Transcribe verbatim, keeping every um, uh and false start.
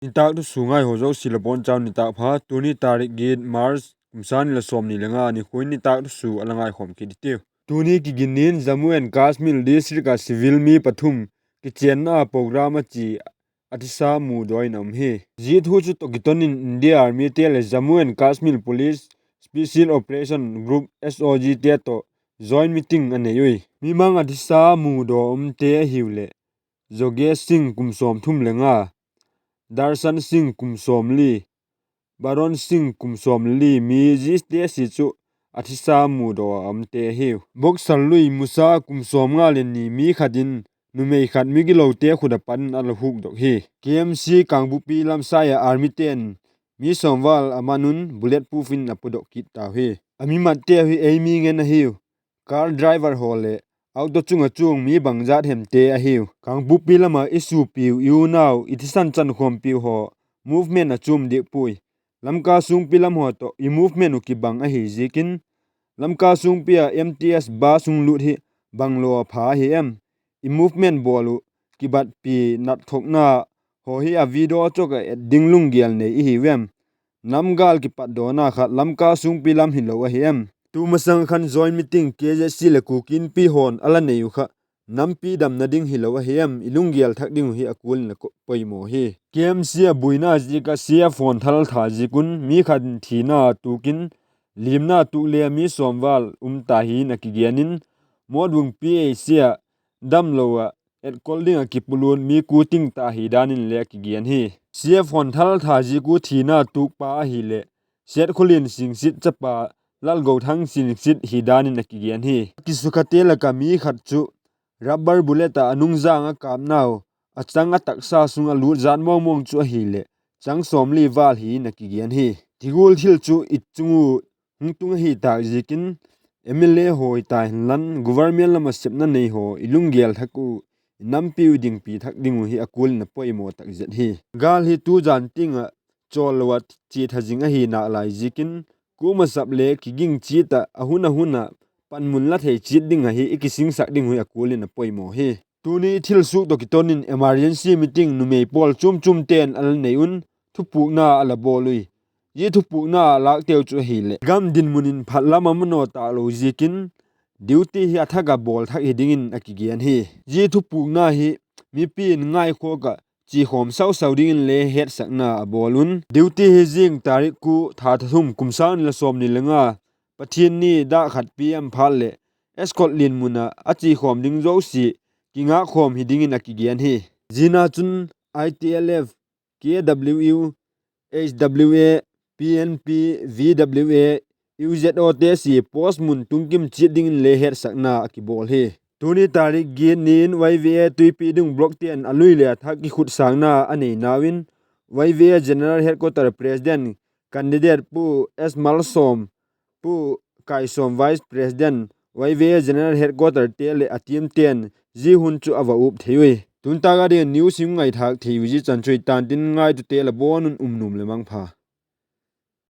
Nitâk thusua ngai haw zosia la bawn chau nitâk pha. Tuni tarik giat March kum sâng ni le sawmni le nga ni khuin nitâk thusua a la ngaikhawm kit i tiu. Tuni Kiginni in Jammu and Kashmir district ah civil mi pathum kichênna program a chia a thisa mudaw in a um hi. Zia thu chu tawh kiton in India Armyte leh Jammu and Kashmir Police Special Operation Group, S O Gte tawh joint meeting a nei ui. Mi mang a thisa mudaw umte ahiu leh Jogesh Singh kum sawmthum le nga, Darshan Singh kum sawmli, Baron Singh kum sawm le li, mi ziate sia chu a thisa mudaw a umte ahiu. Boxer Lui Musa kum sawmnga le ni, mi khat in numei khat migilote khut a pat in a la hukdok hi. K M C Kangpokpi lam sai ah armyte'n mi sawm val a man un bullet proof in a pudok kit tau hi. A mi matteu hi ei mi ngen ahiu. Car driver haw leh auto chung ah chuang mi bangjat hemte ahiu. Kangpokpi lam ah i suapiu, i unau, i thisan chankhawmpiu haw movement a chuam diak puai. Lamka sûngpi lam haw tawh i movement uh kibang ahi ziakin, Lamka sûngpi ah M T S bus hung lût hi banglaw a pha ahi em? I movement bawl uh kibatpi natthokna haw hi a video chawk ah et ding lunggel nei i hiu em? Namgâl kipatdawna khat Lamka sûngpi lam hilo ahi em? Tu masang khan joint meeting K Z C leh Kuki Inpi haw'n a la nei uh kha nampi damna ding hilo ahi em? I lunggel thak ding uh hi a kul in la poimaw hi. K M C a buaina ziak ah C F haw'n thal tha ziak un mi khat in thina tuk in, liamna tuk le mi sawm val um ta hi'n a kigen in, Motbung P H C ah damlo ah etkol ding ah kipua'n mi kua ting ta hi dan in le a kigen hi. C F haw'n thal tha ziak uh thina tukpa ahileh Siatkholian Singsit chapa Lalgothang Singsit hi dan in a kigen hi. Kisukhate lak ah mi khat chu rubber bullet ah a nungzâng a kâpnau a chang a taksa sung a lût zat mawngmawng chu ahileh chang sawmli val hi'n a kigen hi. Tigual thil chu i chung u hung tung ahi tâk ziakin, M L A haw hi ta hinlan, government lam ah sepna nei haw i lunggel thak u, i nampiu dingpi thak ding uh hi a kul in a poimaw tak zet hi. Gâl hi tu jan tiang ah chawl lo ah chia tha zing ahi nalai ziakin, kuama sap le kiging chiat ah a hun a hun ah panmun la thei chiat ding ahi i kisingsak ding uh hi a kul in a poimaw hi. Tuni thil suak tawh kiton in emergency meeting numei pawl chuam chuamte'n a la nei un, thupukna a la bawl ui. Zia thupukna a lâkteu chu ahileh gam dinmun in phat lam a manaw tâk lo ziakin, duty hi a thak ah bawl thak hi dingin a kigen hi. Zia thupukna hi mipi in ngaikhawk ah chiakhawm sau sau dingin le hetsakna a bawl un. Duty hi zing tarik kua, tha thum, kum sâng ni le sawmni le nga, Pathianni dak khat P M phat leh Ascot Lian mun ah a chiakhawm ding zosia kingâkkhawm hi dingin a kigen hi. Zia na chun I T L F, K W U, H W A, P N P, V W A, U Z O te sia post mun tungkim chiat dingin le hetsakna a kibawl hi. Tuni tarik giat ni in Y V A Tuipi Dung blockte'n a lui leh a thak kikhutsângna a neinau in, Y V A General Headquarter President candidate Pu S Malsawm, Pu Kaisawm Vice President, Y V A General Headquarterte leh a teamte'n zia hun chu a va up thei ui. Tuntâk a ding news hung ngaithâk thei uh zia chan chu hi ta'n tin, ngaitute la bawn un um nuam leh mangpha.